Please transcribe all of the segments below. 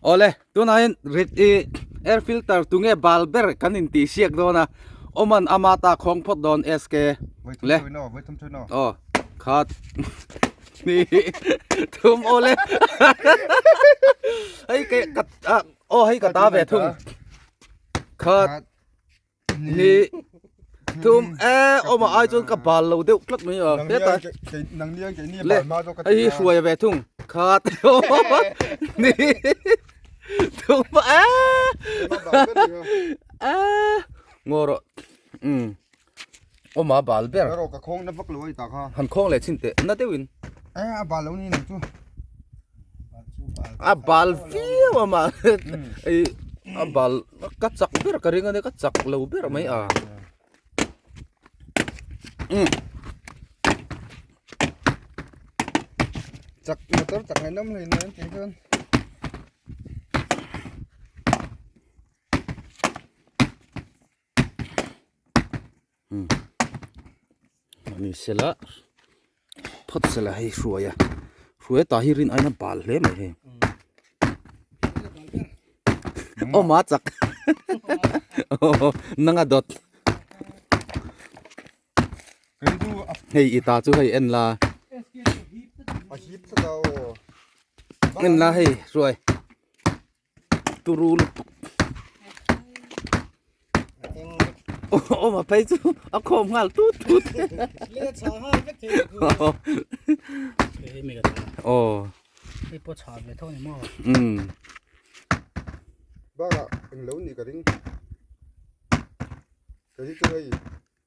Awle tunah hian rit i air filter tunge bal ber kan intih siak dawn a awman ama ta khawng phawt dawn SK le aw khat ni thum awle hei ke ka aw hei ka ta ve thung khat ni thum e awm ai chuan ka bal lo deuh tlat mai a heta le hei hi hruai ve thung khat ni thum e e ngaw rawh um awm a bal ber ka khawng na vak lo ai ta kha han khawng leh chin teh na deuhin e a bal lo ni nang chu a bal viau a mah ei a bal ka chak ber ka ring a nia ka chak lo ber mai a um chak motor chak ngai nawm hlei nen tih chuan Ni sela phawt sela hei hruai a hruai tah hi rin aina bal hle mai hei aw ma chak nanga dawt hei i ta chu hei en la en la hei hruai. Turu lutuk awm a phei chu a khawm nghal tut tut aw hei pawh chhah ve tho ni maw um bakah englo nih ka ring ka hi chu hei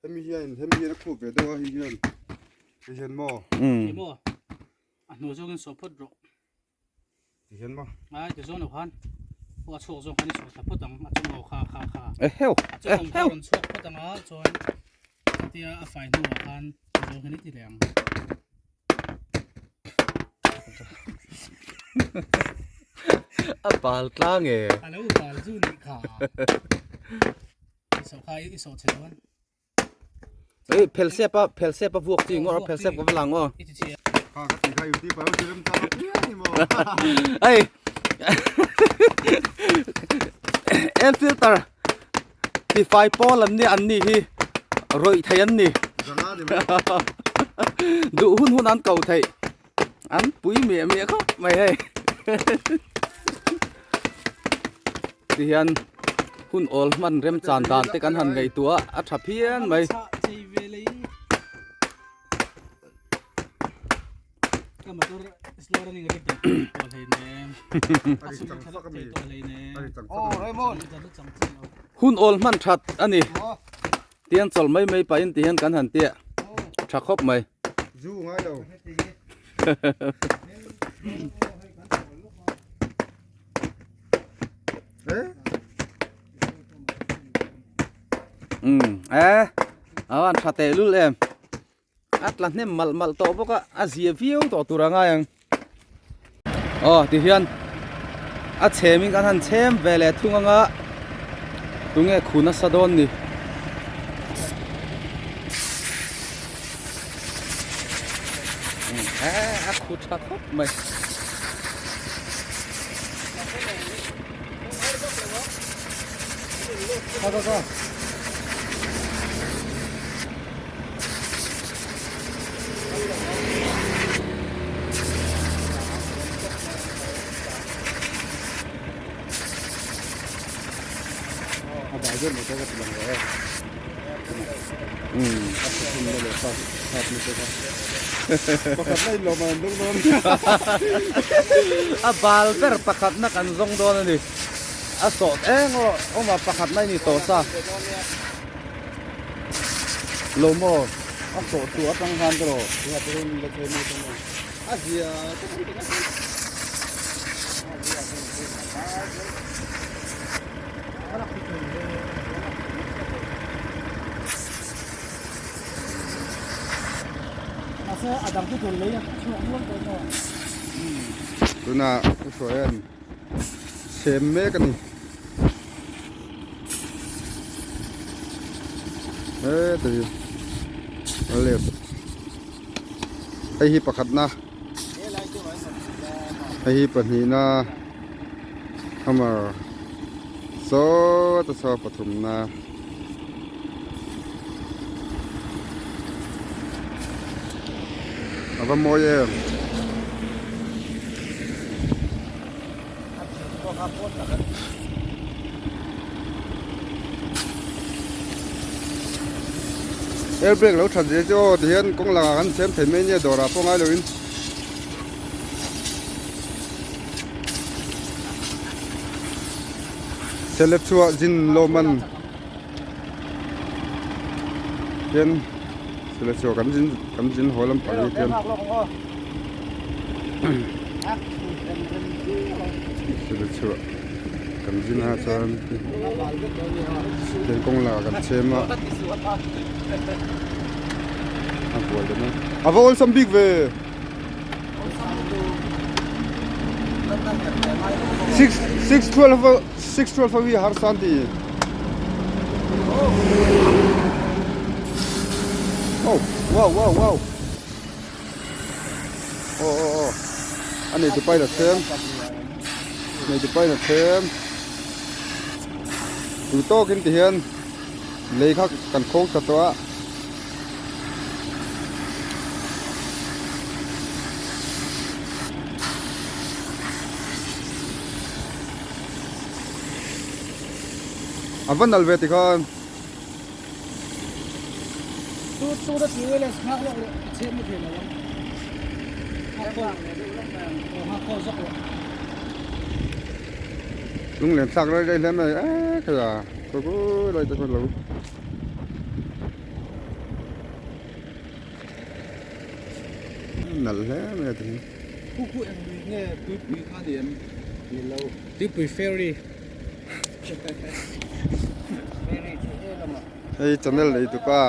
hemi hian hemi hian a khup ve deuh a hei hian hei hian maw um maw a hnu zawngin sawh phawt rawh Ti hian maw? Ai ti zawng lo khan aw a chhuak zawng khan i chhuak thla phawt ang a chung aw kha kha kha Eheu a chung awm kha eheu rawn chhuak phawt ang a chuan khatia a fai hnuah khan ti zawng hian i ti leh ang. A bal tlang e. A lo bal chu nih kha. I sawh kha i sawh chhe dawn. Ei phel sep a phel sep a vuak chi ngawr a phel sep ka va lang aw. Kha ka ti kha yuti pa ti ram ta pian ni mo. Ei air filter ti fai pawl an ni an ni hi rawih thei an ni. Duh hun hun an ko thei an pui miah miah khawp mai hei. Ti hian hun awl hman remchan dan te kan han ngaihtuah a a tha phian mai. Hun awl hman that a ni tiang chawlh mai mai pahin ti hian kan han tia tha khawp mai. Zu ngai lo. Um e a van tha teh lul em a tla hnem malh malh tawh bawk a a zia viau tawh tur a ngai ang aw tihian a chhem in kan han chhem ve leh thung anga tunge khu nasa dawn ni. A khu tha khawp mai. A bal ber pakhat na kan zawng dawn a ni a sawt eng aw awm a pakhat na i ni tawh sa lo maw a sawh chu atang khan te rawh. Tunah ka hruai an sem mek a ni heta hi a let hei hi pakhatna hei hi pahnihna. Hammer sawta saw pathumna. A va mawi em. Air brake lo that zel chu aw tihian kawng lakah kan siam thei mai ania dawrah pawh ngai loin. Celeb chhuah zin lawm an hian celeb chhuah kan zin kan zin haw lampang hi chuan celeb chhuah kan zin a chuan tiang kawng lakah kan chhem a a buai dawn a a va awlsam bik ve. 6 6 12 6 12 ho hi harsa an ti oh wow wow wow oh oh oh a nei tu pain a thlem nei tu pain a thlem duh tawkin ti hian lei kha kan khawng ta tawh a. A va nal ve tikhan. Lunglen thlak rei rei hle mai e khaia khawi lai te khaw lo. Nalh hle mai a ti hi. Khu khu eng lui nge tuipui kha ni em? Ni lo. Tuipui ferry. Ferry chu he lamah. Hei channel nei tupa.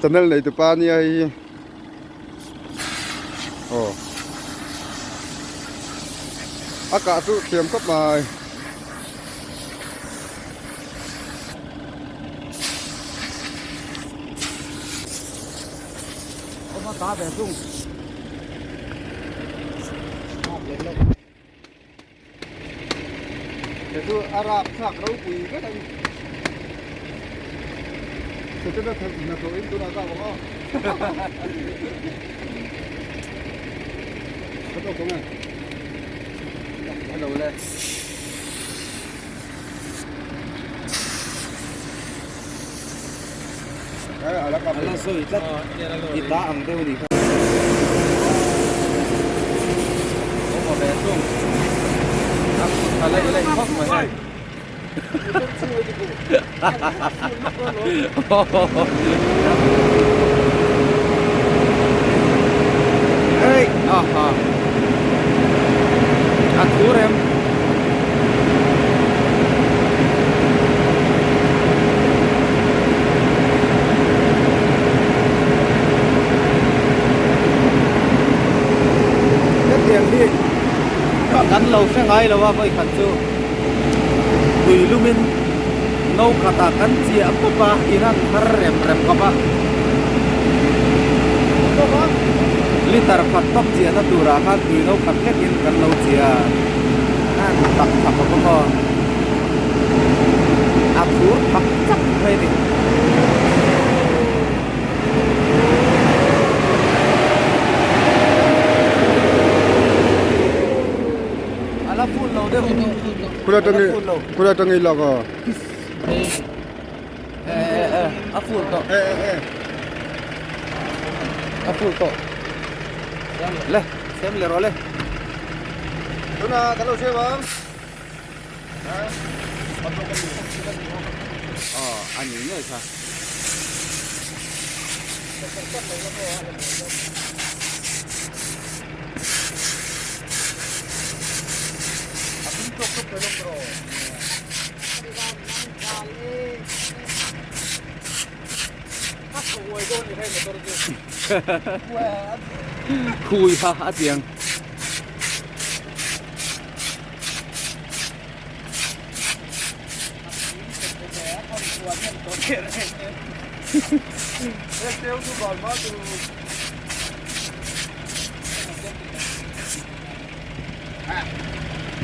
Channel nei tupa nia hei hi. Aw. A kah chu thiam khawp mai. Chu a rap thlak ropui vek a ni. Setana hnathawh in tunah ka vang a. Ka tawk ang e. Hello le. Ala sawi tlat i ta ang deuh ni kha. Awm a ve thung. A kut a laih laih khawp mai hei. Hei aha. A thu rem. Hetiang hi kan lo hre ngai lo a vawikhat chu tui lumin no khatah kan chiah pawp a in a thar rem rem khawp a liter khat tawp chiahna turah khan tui no khat hlekin kan lo chiah a tak tak a bawk aw a phur thak chak mai a ni. A la phut lo deuh Kula tangi kula tangi lak a. E e e a phut tawh. E e e. A phut tawh. Le sem le rawh le. Tuna kan lo siam ang. Aw a ni ngei kha. Khui kha a tiang.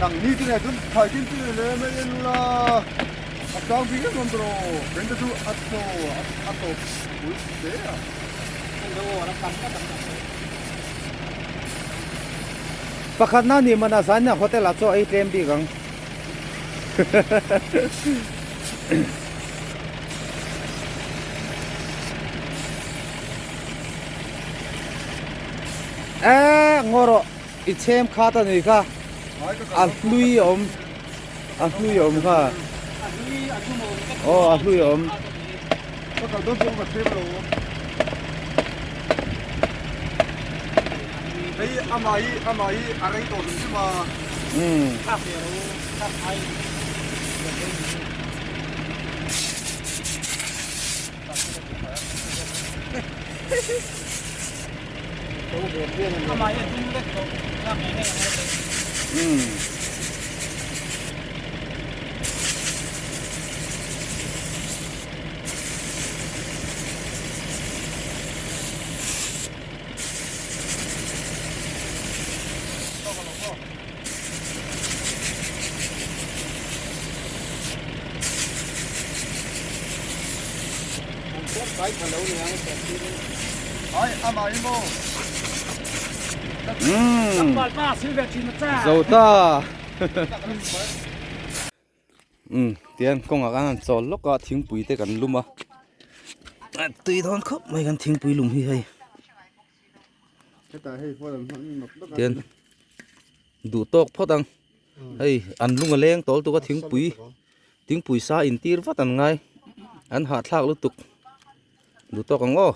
Nang ni te nen chuan thlai kin chu le mai en ula a tlang bik em em tawh eng te chu a thaw a tawp pui hle a. Pakhat na ni mana zan hian hotel ah chaw ei tlem bik ang. Eee ngaw rawh i chhem khat a ni kha a hlui awm a hlui awm kha aw a hlui awm. Zo ta umm tian kawngah khan an chawl lawk a thingpui te kan lum a tui dawn khawp mai kan thingpui lum hi hei tian duh tawk phawt ang hei an lung a leng tawl tuk a thingpui thingpui sa in tir vat an ngai an hahthlak lutuk duh tawk ang aw.